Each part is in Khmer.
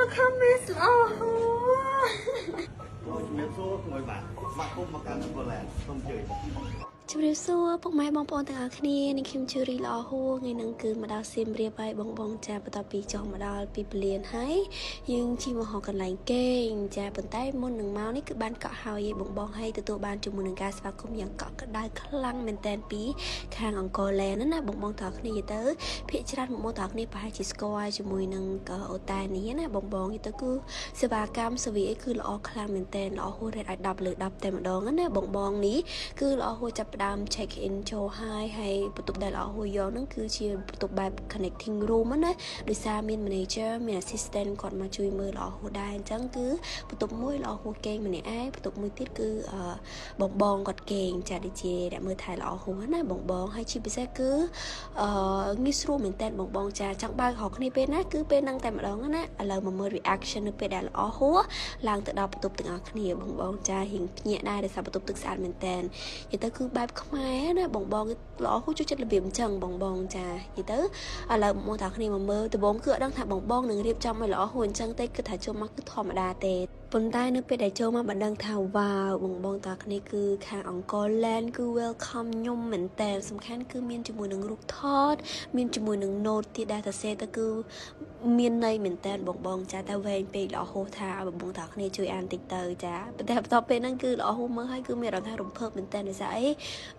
Welcome Miss ល្អហួរ ជំរាបសួរក្មួយបាទស្វាគមន៍មកកាន់អង្គរឡែនសូមអញ្ជើញ ជំរាបសួរពុកម៉ែបងប្អូនទាំងអស់គ្នានេះខ្ញុំជូរីល្អហួរថ្ងៃហ្នឹងគឺមកដល់សៀមរាបហើយបងបងចាបន្ទាប់ពីចុះមកដល់ពីពលានហើយយើងជិះមកហកកន្លែងគេងចាប៉ុន្តែមុននឹងមកនេះគឺបានកក់ហើយឯងបងបងហើយទទួលបានជាមួយនឹងការស្វាគមន៍យ៉ាងកក់ក្ដៅខ្លាំងមែនតែនពីខាងអង្គរឡែនណាបងបងទាំងអស់គ្នាទៅភាគច្រើនបងបងទាំងអស់គ្នាប្រហែលជាស្គាល់ជាមួយនឹងអូតែនេះណាបងបងទៅគឺសេវាកម្មសវីអីគឺល្អខ្លាំងមែនតែនល្អហួររេតឲ្យ10លើ10តែម្ដងណាបងបងនេះគឺល្អហួរចាប់ផ្ដើម check in ចូលហើយហើយបន្ទប់ដែលល្អហួរយកហ្នឹងគឺជាបន្ទប់បែប connecting room ណាដោយសារមាន manager មាន assistant គាត់មកជួយមើលល្អហួរដែរអញ្ចឹងគឺបន្ទប់មួយល្អហួរគេងម្នាក់ឯងបន្ទប់មួយទៀតគឺបងបងគាត់គេងចាដូចជាអ្នកមើលថែល្អហួរណាបងបងហើយជាពិសេសគឺអឺងាយស្រួលមែនតើបងបងចាចង់បើករកគ្នាពេលណាគឺពេលហ្នឹងតែម្ដងណាឥឡូវមកមើល reaction នៅពេលដែលល្អហួរឡើងទៅដល់បន្ទប់ទាំងអស់គ្នាបងបងចារៀងភ្ញាក់ដែរដោយសារបន្ទប់ទឹកស្អាតមែនតើនិយាយទៅគឺបែបខ្មែរណាបងបងល្អហួរចូលចិត្តរបៀបអញ្ចឹងបងបងចានិយាយទៅឥឡូវបងប្អូនគ្នាមកមើលដំបូងគឺអត់ដឹងថាបងបងនឹងរៀបចំឲ្យល្អហួរអញ្ចឹងទេគឺថាចូលមកគឺធម្មតាទេប៉ុន្តែនៅពេលដែលចូលមកបានដឹងថាវ៉ាវបងបងតាគ្នាគឺខាងអង្គរឡែនគឺ welcome ខ្ញុំមែនតើសំខាន់គឺមានជាមួយនឹងរូបថតមានជាមួយនឹង note ទៀតដែលសរសេរទៅគឺមានន័យមែនតើបងបងចាតែវែងពេកល្អហួសថាឲ្យបងបងតាគ្នាជួយអានតិចទៅចាប៉ុន្តែបន្ទាប់ពេលហ្នឹងគឺល្អហួសមើលហើយគឺមានអារម្មណ៍ថារំភើបមែនតើដោយសារអី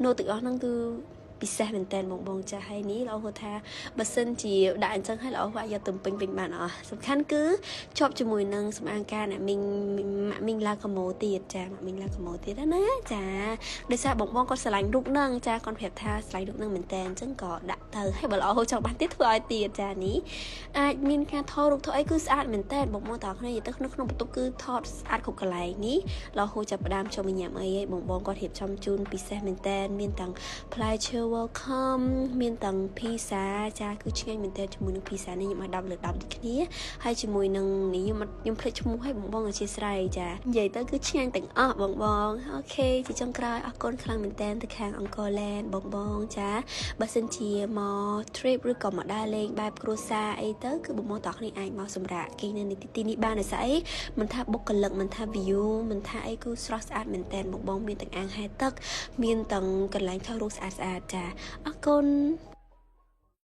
note ទាំងអស់ហ្នឹងគឺពិសេសមែនតើបងបងចាស់ហើយនេះល្អហួថាបើសិនជាដាក់អញ្ចឹងហើយល្អហួយកទៅពេញវិញបានអស់សំខាន់គឺជាប់ជាមួយនឹងសម្អាងការអ្នកមីងម៉ាក់មីងឡាកម៉ូទៀតចាម៉ាក់មីងឡាកម៉ូទៀតណាចាដោយសារបងបងគាត់ស្រឡាញ់រូបហ្នឹងចាគាត់ប្រាប់ថាស្រឡាញ់រូបហ្នឹងមែនតើអញ្ចឹងក៏ដាក់ទៅហើយបើល្អហូចង់បានទៀតធ្វើឲ្យទៀតចានេះអាចមានការថតរូបថតអីគឺស្អាតមែនតើបងបងតើគ្នានិយាយទៅក្នុងបន្ទប់គឺថតស្អាតគ្រប់កន្លែងនេះល្អហូចាប់ផ្ដើមចូលមកញ៉ាំអីឯងបងបងគាត់រៀបចំជូនពិសេសមែនតើមានទាំងផ្លែឈើ welcome មានទាំងភីសាចាគឺឆ្ងាញ់មែនតើជាមួយនឹងភីសានេះខ្ញុំឲ្យ10លើ10ដូចគ្នាហើយជាមួយនឹងនេះខ្ញុំខ្ញុំភ្លេចឈ្មោះឲ្យបងបងអធិស្ឋានចានិយាយទៅគឺឆ្ងាញ់ទាំងអស់បងបង OK ជាចុងក្រោយអរគុណខ្លាំងមែនតើទៅខាងអង្គរឡែនបងបងចាបើសិនជាមក trip ឬក៏មកដើរលេងបែបគ្រួសារអីទៅគឺបងបងតោះគ្នាអាចមកសម្រាប់គេនៅទីនេះបានដោយសារអីមិនថាបុគ្គលិកមិនថា view មិនថាអីគឺស្រស់ស្អាតមែនតើបងបងមានទាំងអាងហែលទឹកមានទាំងកន្លែងថតរូបស្អាតស្អាតចាអរគុណ។